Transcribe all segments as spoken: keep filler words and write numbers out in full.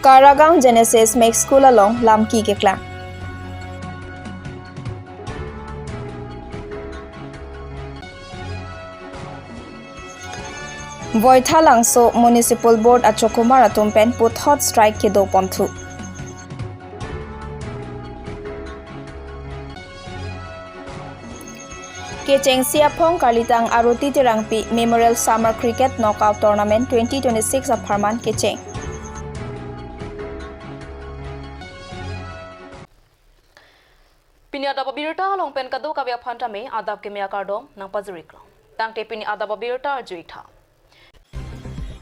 Karagaon Genesis Max School along lamki keklang. Voithalangso Municipal Board achokumar atum pen puthot strike kedo ponthu. Kechengsi aphong Karlitang Aruti Terangpi Memorial Summer Cricket Knockout Tournament twenty twenty-six apharman kecheng. Pini adap abirta along pen kadokave aphan tame adap keme akardom nangpajiriklo. Tangte pini adap abirta arju-ik tha.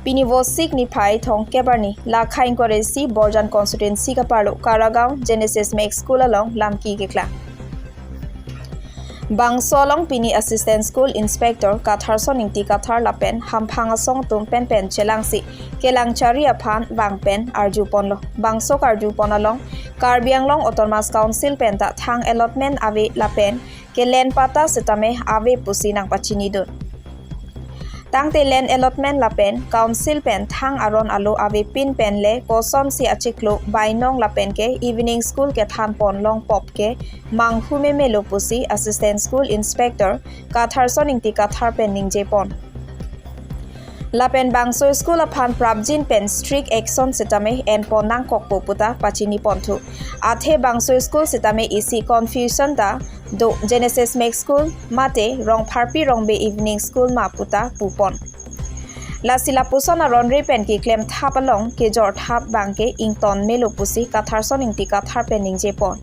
Pini Vosik niphai thomkep arni, Lakha Inkoresi Borjan Constituency kaparlo Karagaon Genesis Max School along lamki keklang. Bangso along pini Assistant School Inspector Katharson Ingti Kathar lapen hamphang asong atum penpen chelangsi kelang chari aphan vang pen arju ponlo. Bangso karju pon along Karbi Anglong Autonomous Council pen ta thang allotment ave lapen ke land patta sitame ave pusi nangpachinidun. Tangte land allotment lapen council pen thang aron alo avepin pen le kosonsi achiklo bainong lapen ke evening school kethan pon longpop ke manghu memelo pusi Assistant School Inspector Katharson Ingti Kathar pen ningje pon. Lapen bangso school aphan prapjin pen strict action sitame en pon nangkokpo puta pachini ponthu. Athe bangso school sitame isi confusion ta do, Genesis Max School mate Rongpharpi Rongbe Evening School ma puta pu pon. Lasi lapuson aron re pen keklem thap along kejor thap bangke ington melo pusi Katharson Ingti Kathar pen ningje pon.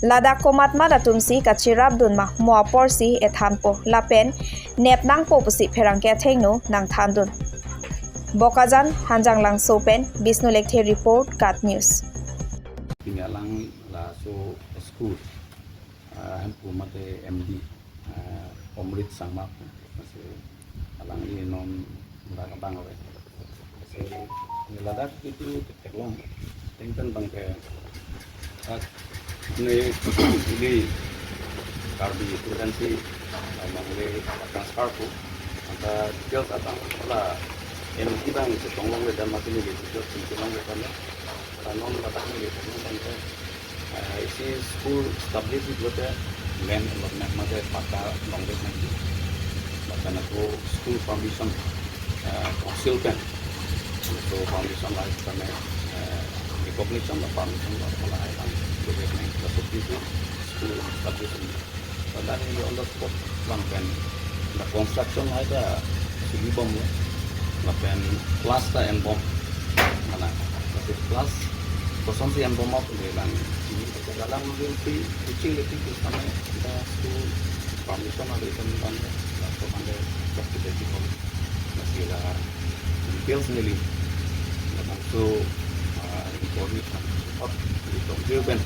Ladak komatmat atumsi kachirapdun ma mo aporsi ethanpo lapen nep nangpo pusi pherangke athengno nangthandun. Bokajan, Hanjanglangso pen Bisnu Lekthe report, KAT News. Pini alang laso school, ah, hemphu mate M D, ah, Omrit Sangma pu, masi alangli non dak abang ave. Masi neli ladak itu theklong, ateng pen bangke, ah, ne ili Karbi student si, ah, nangle transfer pu, anta details abang la M D abang chetong longledet mati neli details chetong longledet. Kanon ladak neli kanon tangte, eh, isi school establish lote land allotment mate patta longledet nangji. Lapen ako school permission, eh, council pen. So permission lahai tame, eh, recognition la permission la lahai tame. Jadi nang kaso school establish. Ladak neli on the spot abang pen, the construction lahai ta suli bomlo, lapen class ta en bom. Mana, tapi class kosonsi en bom ap le lang. Ini dalam mungkin si teaching le teaching sama kita school permission ada ikan bang, laso ande tak kita di bom. Masih ada details neli. Langsung, ah, information. Oh, itu juga ben.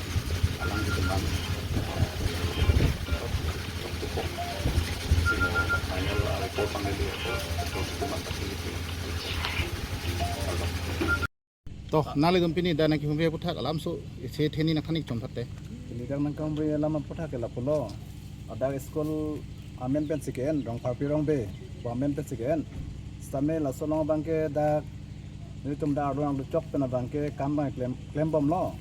Alang di teman. To, nanglitum pini dak nangkehumri aputhak alamso isi theni nangthan-ik chomtha te. Pini dak nangkehumri alam aputhak ke lapulo. Ladak school amen pensi ke-en, Rongpharpi Rongbe pu amen pensi ke-en. Sitame laso along abangke dak nelitum dak arlo nangluchok pen abangke kam abang klem, klem bomlo.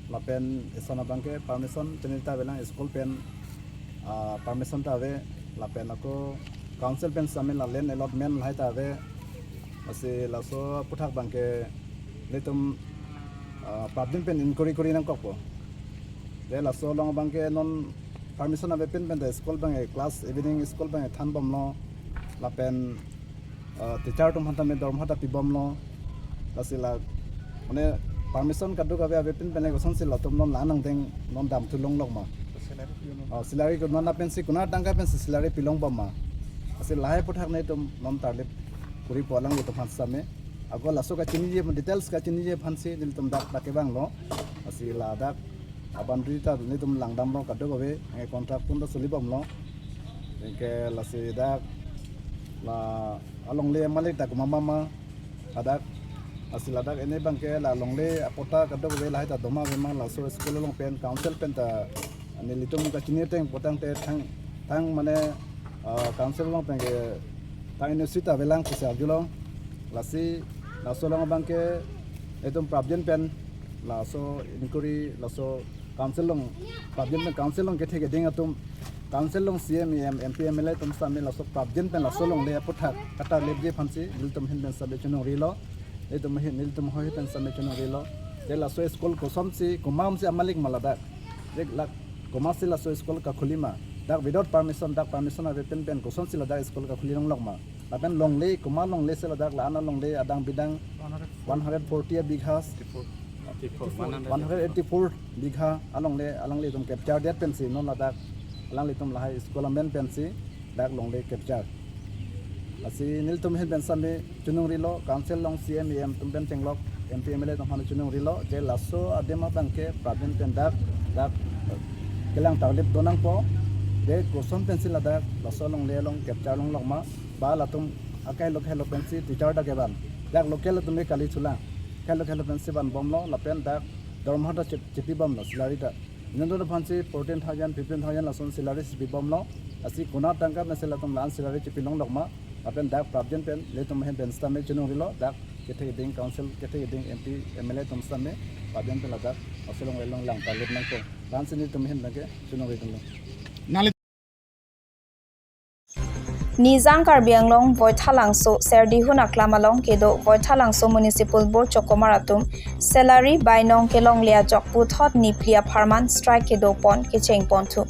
Lapen ison abangke permission chinita avelang school pen, ah, permission ta ave, lapen ako council pen sitame la land allotment lahai ta ave. Lasi laso aputhak abangke nelitum, ah, prapjin pen inquiry kori nangkokpo. De laso along abangke non permission avepin pen ta school abangke class evening school abangke than bomlo. Lapen, ah, teacher atum aphan tame dorma ta pi bomlo. Lasi la, mane permission kadokave avepin pen le kosonsi latum non la nangdeng non damthu longlok ma. Salary pi non. Oh, salary ko non pensi konat tangka pensi salary pi long bom ma. Lasi lahai aputhak nelitum non tarlip koripo alanglitum aphan sitame. Ako laso kachiniji details kachiniji aphansi nelitum dak dak kevanglo. Lasi ladak a-boundary ta nelitum langdamlo kadokave, eh, contract atum ta suli bomlo. Anke lasi dak la alongle malik ta komat ma ma, ladak, lasi ladak ene abangke la alongle apatta kadokave lahai ta doma ave ma, laso school along pen council pen ta nelitum kachini ateng pu tangte thang, thang mane, ah, council along pen ke thang inut sita avelang pusi arjulo. Lasi laso along abangke Itum prapjin pen laso inquiry, laso council along, prapjin pen council along kethe keding atum, council along C E M, E M, M P, M L A atum sitame laso prapjin pen laso longle aputhak katarlipji aphansi nelitum ahin pen sitame choningri lo. Nelitum ahin, nelitum ahoi pen sitame choningri lo. Je laso school kosonsi, komatsi amalik ma ladak. Je la komatsi laso school kakhuli ma. Dak without permission, dak permission ave pen pen kosonsi ladak school kakhuli longlok ma. Lapen longle, komat longle si ladak la-an alongle adang bidang one hundred forty a bighas, one hundred eighty-four bigha alongle, alanglitum capture det pensi non ladak alanglitum lahai school amen pensi dak longle capture. Lasi nelitum ahin pen sitame choningri lo, council along C E M, E M atum pen chenglok, M P, M L A atum aphan choningri lo, je laso adim abangke prapjin pen dak, dak kelang tarlip do nangpo, je koson pensi ladak laso longle along capture longlok ma, ba latum akai lo kai lo pensi teacher ta kevan. Dak local atum ke kali chulang. Kai lo kai lo pensi vanbomlo, lapen dak dorma ta chip-, chipibomlo, salary ta. Nonton aphansi fourteen thousand, fifteen thousand lason salary si pibomlo. Lasi konat tangka pensi latum la-an salary chipi longlok ma. Lapen dak prapjin pen, nelitum ahin pen sitame choningri lo, dak kethe keding council, kethe keding M P, M L A atum sitame, prapjin pen ladak, laso longle along lang tarlip nangpo. Lahensi nelitum ahin pen ke choningri dunlo. Nijang Karbi Anglong, Voithalangso, Serdihun Aklam along kedo Voithalangso Municipal Board chokomar atum salary bainong kelongle ajok puthot nipli apharman strike kedopon kechengponthu.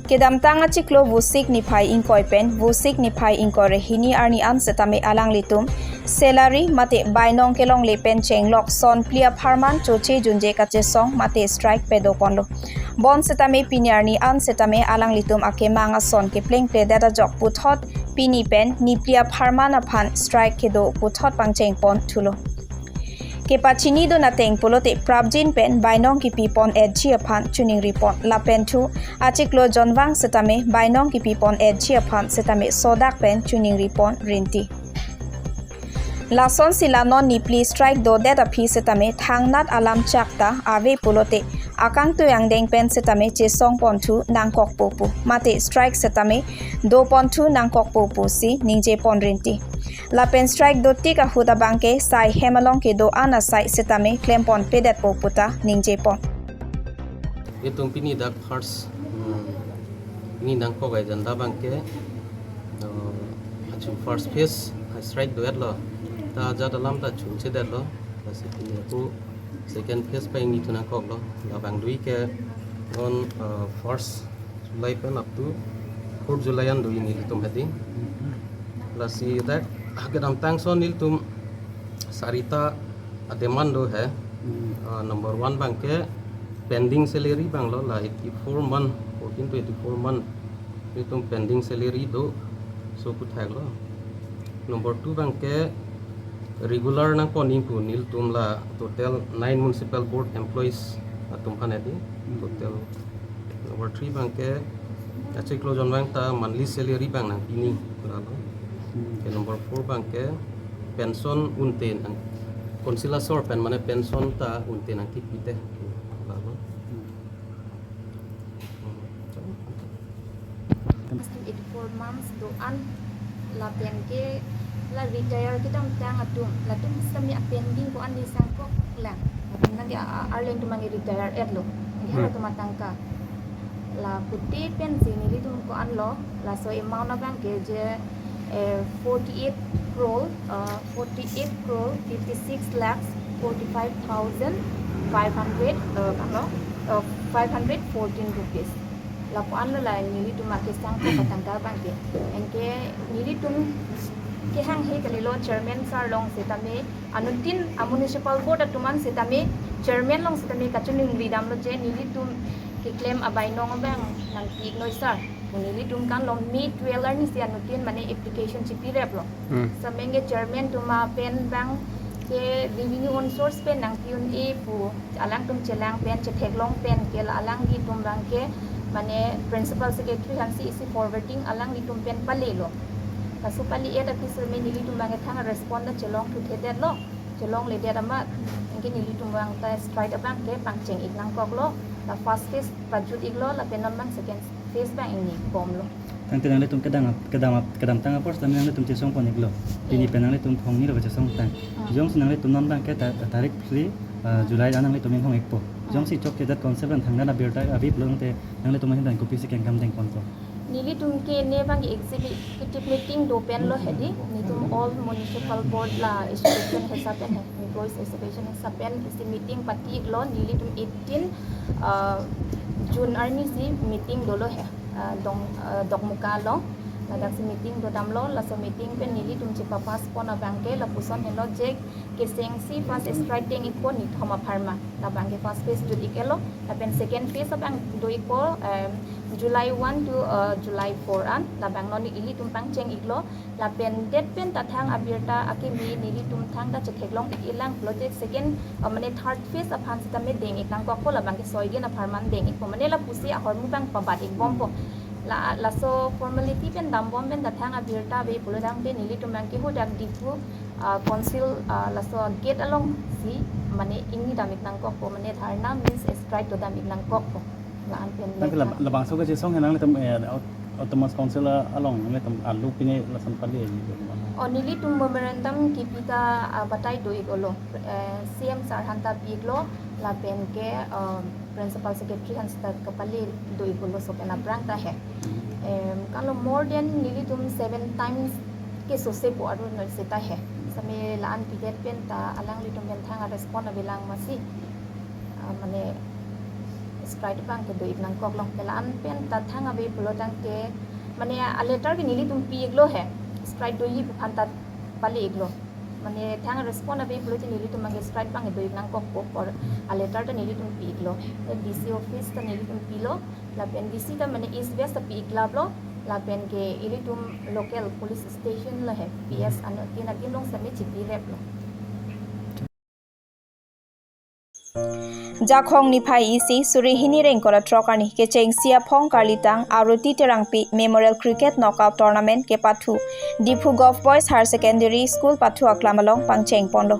Kedamtang achiklo Vosik niphai ingkoi pen Vosik niphai ingkoi ra hini arni an sitame alanglitum salary mate bainong kelongle pen chenglok sonphli apharman choche junje kachesong mate strike pedoponlo. Bonsitame pini arni an sitame alanglitum akemang ason keplengpledet ajok puthot pini pen nipli apharman aphan strike kedo puthot pangchengponthulo. Kepachinidun ateng pulote prapjin pen bainong kipipon-etji aphan choningripon lapen thu achiklo jonvang sitame bainong kipipon-etji aphan sitame sodak pen choningripon rinti. Lasonsi la non nipli strike dodet aphi sitame thangnat alam chak ta ave pulote akangtui angdeng pen sitame chesongponthu nangkokpo pu mate strike sitame doponthu nangkokpo pusi ningjepon rinti. Lapen strike dotik ahut abangke sai hem along kedo-an asai sitame klemponpedetpo puta ningjepon. Itum pini dak first, hmm, pini nangkok agenda abangke, uh, achu first phase hai strike do-etlo. Ta ajat alam ta chunchedetlo. Lasi pini ako second phase pen nithu nangkoklo. Labang dui ke non, uh, first July pen up to fourth July an do nelitum heading. Lasi dak kedamtang ason nelitum sarita demand do he. Hmm. Ah, number one abangke pending salary abanglo, la eighty-four month, fourteen to eighty-four month nelitum pending salary do, so aputhak lo. Number two abangke regular nangpon ningpu nelitum la total nine municipal board employees atum aphan edi. Hmm. Total number three abangke achiklo jonvang ta monthly salary abang nangpi nang lalo. Hmm. Ke number four abangke pension unte nang, council asor pen mane pension ta unte nangkipi te lalo. Hmm. Eighty-four months do-an lapen ke la retire kedamtang atum, latum sitame apending ko-an ni sangkok lang. Lapen nangke a-, a-, arleng atum nangke retire-etlo. Nangke Hmm. halatum atangka. La pute pensi nelitum ko-anlo, laso amount abangke je, eh, forty-eight crore, uh, forty-eight crore fifty-six lakhs forty-five thousand five hundred, uh, kano, uh, five hundred fourteen rupees. Lapu-anlo la nelitum akesangkok atangka abangke. Anke nelitum kehanghe kalilo chairman sir along sitame, anuttin a-municipal board atum an sitame, chairman along sitame kachiningri damlo je nelitum keklem abainong abang nangpi-iknoi sir. Nelitum kanlo May twelve arnisi anuttin mane application chipireplo. Hmm. Sitame ke chairman atum pen abangke revenue own source pen nangpi un-e pu alangtum chelang pen chetheklong pen ke la alanglitum abangke mane principal secretary aphansi isi forwarding alanglitum pen palelo. Laso pale-et aphi sitame nelitum abangke thang respond ta chelongthuthedetlo. Chelongledet amat anke nelitum abang ta strike abangke pangcheng-ik nangkoklo. La first phase pajut-iklo, lapen non abang second phase abang ingnibomlo. Tangte nanglitum kedam ap-, kedam ap-, kedamtang apor sitame nanglitum chesong pon-iklo. Pini pen nanglitum phongni lo chesongtang. Hmm. Jongsi nanglitum non abangke ta-, ta-, tarik phli, ah, July an nanglitum inghong-ikpo. Hmm. Jongsi chokchedet council pen thangkan abirta ave pulo tangte nanglitum ahin pen kopisi kengkam dengponpo? Nelitum ke ne abangke executive meeting do pen lo hedi. Nelitum all municipal board la association hisap pen he, employees association hisap pen isi meeting pati-iklo. Nelitum eighteen, ah, June arni si meeting dolo he. Ah, Dong, ah, Dokmoka along. Ladak si meeting dodamlo, laso meeting pen nelitum chepa-pass pon abangke lapuson helo je kechengsi first strike deng-ikpo nithom apharman. Labangke first phase jut-ik-etlo. Lapen second phase abang do-ikpo, em, July one to, ah, July four an. Labang non ilitum pangcheng-iklo. Lapen det pen ta thang abirta akimi nelitum thangta chetheklong-ik-elang pulote second, uh, mane third phase aphan sitame deng-ik nangkokpo, labangke soi gin apharman deng-ikpo, mane lapusi ahormu abang pabat-ikbompo. La, laso formality pen dambom pen ta thang abirta ave pulo tangte nelitum abangke hadak Diphu, uh, council, uh, laso gate alongsi mane ingni dam-ik nangkokpo, mane dharna means strike dodam-ik nangkokpo. La-an pen. Tangte lab-, labangso kachesong henang nanglitum, eh, aut-, autonomous council along nanglitum alu pine lason pali. Oh, nelitum memorandum kipi ta, ah, batai do-iklo. Eh, C M sir aphan ta pi-iklo, lapen ke, ah, principal secretary aphan seta kapali do-iklo laso pen aphrang ta he. Em, kalo more than nelitum seven times ke sose po aru no seta he. Sitame la-an pidet pen ta alanglitum pen thang a-respond avelang masi. Ah, mane strike abangke do-ik nangkoklo. La-an pen ta thang ave pulo tangte, mane a-letter ke nelitum pi-iklo he. Strike doji pu aphan ta pali-iklo. Mane thang a-respond ave pulote nelitum abangke strike abangke do-ik nangkokpo apor a-letter ta nelitum pi-iklo. D C office ta nelitum pilo. Lapen D C ta mane East West ta pi-iklaplo. Lapen ke ilitum local police station lo he, P S ano tin atin rong sitame chipireplo. Jakhong niphai isi suri hini ingkoi ra throk arni kechengsi aphong Karlitang Aruti Terangpi Memorial Cricket Knockout Tournament kepathu Diphu Govt Boys Higher Secondary School pathu aklam along pangcheng ponlo.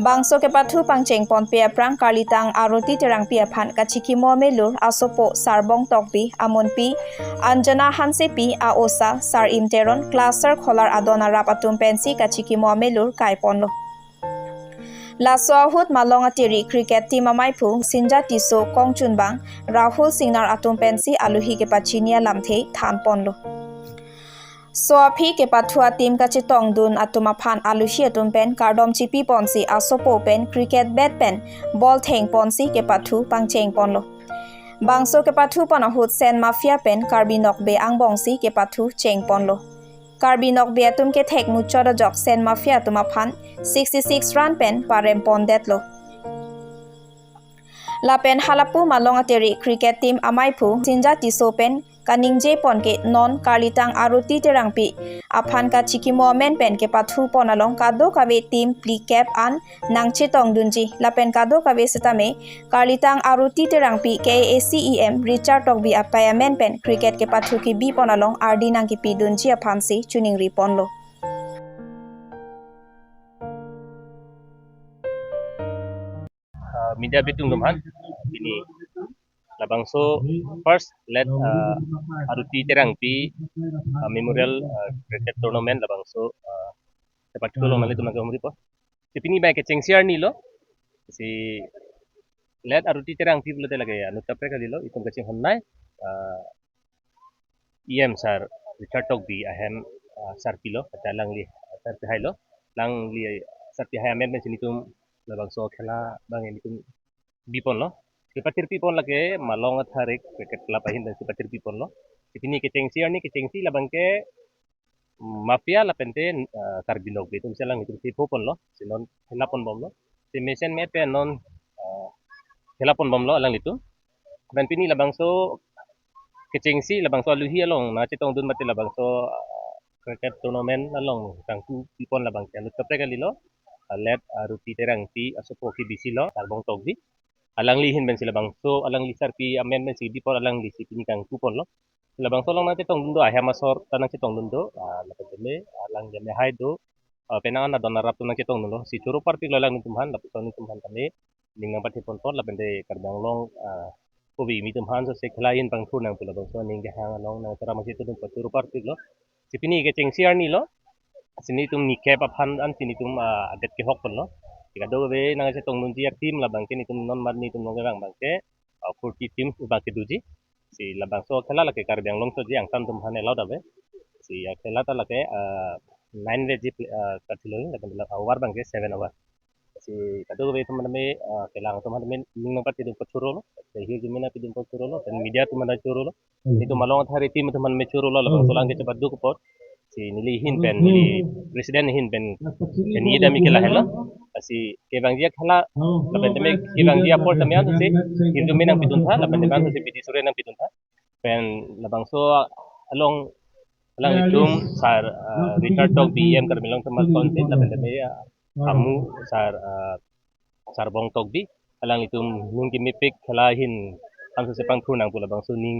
Bangso kepathu pangcheng ponpe aphrang Karlitang Aruti Terangpi aphan kachikimo amelur asopo Sarbong Tokbi, amunpi Anjana Hansepi, a-osa Sar-im Teron, class sir, kholar adon arap atum pensi kachikimo amelur kai ponlo. Laso ahut Malong atiri cricket team amaiphu Sinja Tisso, Kongchunbang, Rahul Singnar atum pensi alohi kepachini alamthe than ponlo. So aphi kepathu a-team kachetongdun atum aphan alohi atum pen kardom chipi ponsi asopo pen cricket bat pen ball theng ponsi kepathu pangcheng ponlo. Bangso kepathu pon ahut Sen Mafia pen Karbi Nokbe angbongsi kepathu cheng ponlo. Karbi Nokbe atum kethek muchot ajok Sen Mafia atum aphan sixty six run pen parem pondetlo. Lapen halapu Malong atiri cricket team amaiphu Sinja Tisso pen kaningje pon ke non Karlitang Aruti Terangpi aphan kachikimo amen pen kepathu pon along kadokave team phlikep an nangchetongdunji lapen kadokave sitame Karlitang Aruti Terangpi K A A C E M Richard Tokbi apei amen pen cricket kepathu kebi pon along ardi nangkepidunji aphansi choningri ponlo. Ah, media bitung atum aphan pini labangso first late, ah, Aruti Terangpi, ah, Memorial, ah, Cricket Tournament labangso, ah, kepathu along nanglitum nangkehumri po. Si pini abang kechengsi arni lo, si late Aruti Terangpi pulote lake anut kaprek kalilo, itum kachinghon nai, ah, E M sir Richard Tokbi ahem, ah, sarpi lo, ata alangli sarpi hai lo, alangli sarpi hai amen pensi nelitum labangso khela abang nelitum bi ponlo. Kepathirpi pon lake Malong atharik Cricket Club ahin pensi pathirpi ponlo. Si pini kechengsi arni kechengsi labangke Mafia lapente, ah, Karbi Nokbe atum si alanglitum si pho ponlo. Si non khela ponbomlo. Si mesen me pen non, ah, khela ponbomlo alanglitum. Lapen pini labangso kechengsi labangso alohi along nangchetongdun mate labangso, ah, cricket tournament along kangkupi pon labangke anut kaprek kalilo, ah, late, ah, Aruti Terangpi asopo kebisi lo, Sarbong Tokbi. Alangli ahin pensi labangso alangli sarpi amen pensi bi pon, alangli si pini kangku ponlo. Labangso along nangchetongdun do, ahem asor ta nangchetongdun do, ah, lapen teme, ah, alang jame hai do, ah, penang an adon arap atum nangchetongdun do. Si choro parpiklo alanglitum aphan, lapuson nelitum aphan tame ning nangpathe ponpo, lapente Karbi Anglong, ah, kopi nelitum aphan sose khela ahin pangthur nang pu labangso aning kehang along nangcherap masi nelitum pachoro parpiklo. Si pini kechengsi arni lo. Si nelitum nikep aphan an si nelitum, ah, adet kehok ponlo. Si kadokave nangchetongdunji a-team labang ke nelitum non mat nelitum along kevang abang ke, ah, forty teams abang ke doji. Si labangso khela lake Karbi Anglong choji, angtan atum aphan allowed ave. Si akhela ta lake, ah, nine baje play, ah, kathilo, lapen la over abang ke seven over. Si kadokave atum aphan tame, ah, kelang atum aphan tame ning nangpatedun pachorolo. Si hirjume nangpedun pachorolo, pen media atum aphan chorolo. Nelitum Malong Athare team atum aphan tame chorolo, labangso alang ke chepaduk apot. Si neli ahin pen, neli president ahin pen, pen neli dam ke lahenlo. Si kevangji akhela, lapen tame kevangji apor tame an si hirjume nangpedun tha, lapen tame an si bidi sore nangpedun tha. Pen labangso along alanglitum sar, ah, Richard Tokbi, E M Karbi Anglong Autonomous Council, lapen tame, ah, amu sar, ah, Sarbong Tokbi, alanglitum ning kemepik khela ahin an sose pangthur nang pu labangso ning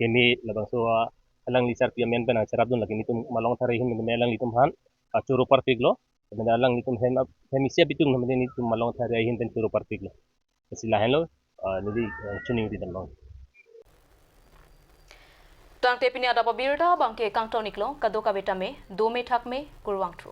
keme labangso, ah, alangli sarpi amen pen nangcherapdun lake nelitum Malong Athare ahin tame alanglitum aphan, ah, choro parpiklo. Lapen alanglitum hem ap-, hem isi abitung tame nelitum Malong Athare ahin pen choro parpiklo. Si lahenlo, ah, neli, ah, chuning di damlo. Tangte pini adap abirta abang ke kangton iklo, kadokave tame dome thakme, kurvangthu.